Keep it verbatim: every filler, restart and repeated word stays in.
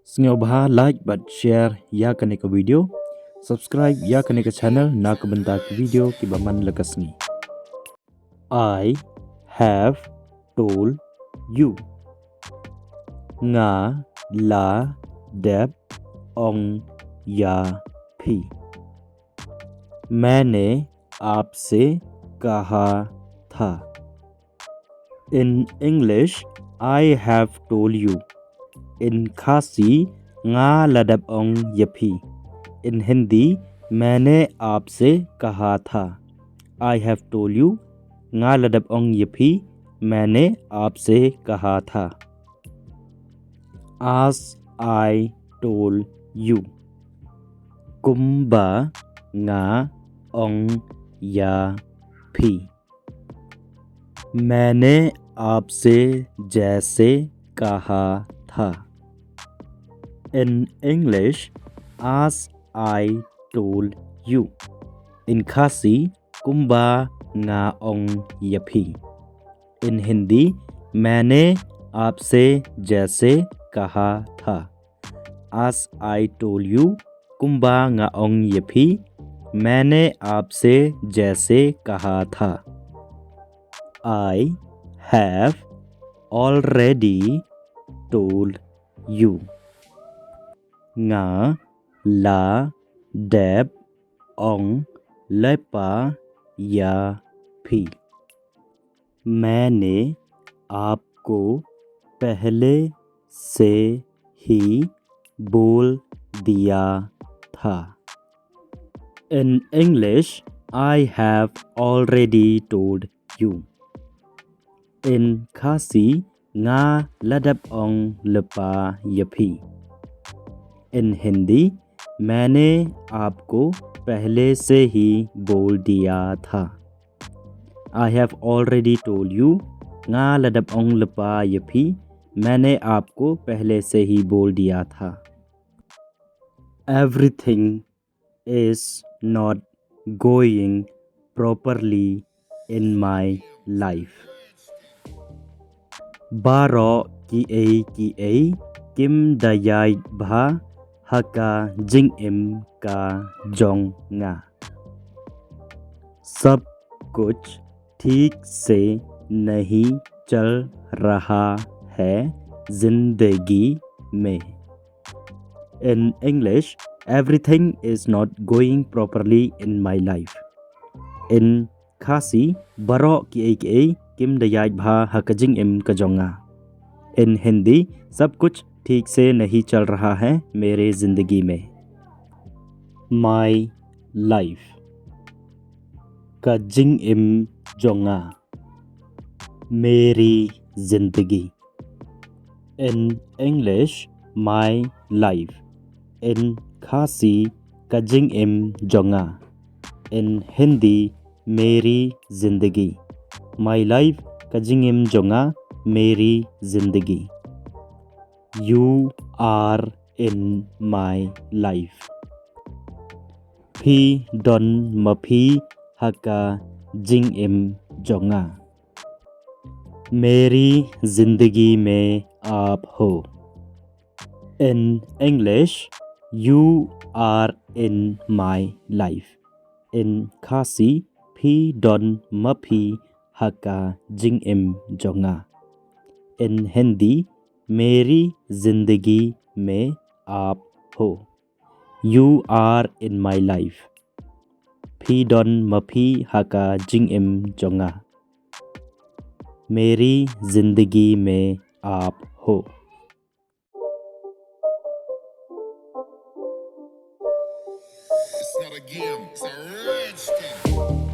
Sngewbha like bad share ïa kane ka video. Subscribe ïa kane ka channel na ka bynta ki video kiba man la ka sngi. I have told you. Nga la dep ong ïa phi. मैंने आपसे कहा था. In English, I have told you. In Khasi, nga la dep ong ïa phi. In Hindi, मैंने आपसे कहा था. I have told you. Nga la dep ong ïa phi. मैंने आपसे कहा था. As I told you. Kumba nga ong ïa phi. मैंने आपसे जैसे कहा था. In English, as I told you. In Khasi, kumba nga ong ïa phi. In Hindi, मैंने आपसे जैसे कहा था. As I told you, kumba nga ong ïa phi, मैंने आपसे जैसे कहा था. I have already told you. Nga la dep ong lypa ïa phi. मैंने आपको पहले से ही बोल दिया था. In English, I have already told you. In Khasi, nga la dep ong lypa ïa phi. In Hindi, मैंने आपको पहले से ही बोल दिया था. I have already told you. Nga la dep ong lypa ïa phi. मैंने आपको पहले से ही बोल दिया था. Everything is not going properly in my life. Baroh kiei kiei kim da ïaid bha ha ka jingim ka jong nga. सब कुछ ठीक से नहीं चल रहा है जिंदगी में. In English, everything is not going properly in my life. In Khasi, baroh kiei kiei kim da ïaid bha ha ka jingim ka jong nga. In Hindi, सब कुछ ठीक से नहीं चल रहा है मेरे जिंदगी में. My life. Ka jingim jong nga. मेरी जिंदगी. In English, my life. In Khasi, ka jingim jong nga. In Hindi, मेरी जिंदगी. My life, ka jingim jong nga, मेरी जिंदगी. You are in my life. Phi don ma phi ha ka jingim jong nga. मेरी जिंदगी में आप हो. In English, you are in my life. In Khasi, phi don ma phi ha ka jingim jong nga. In Hindi, मेरी जिंदगी में आप हो. You are in my life. Phi don ma phi ha ka jingim jong nga. मेरी जिंदगी में आप हो. It's not a game, it's a rich thing.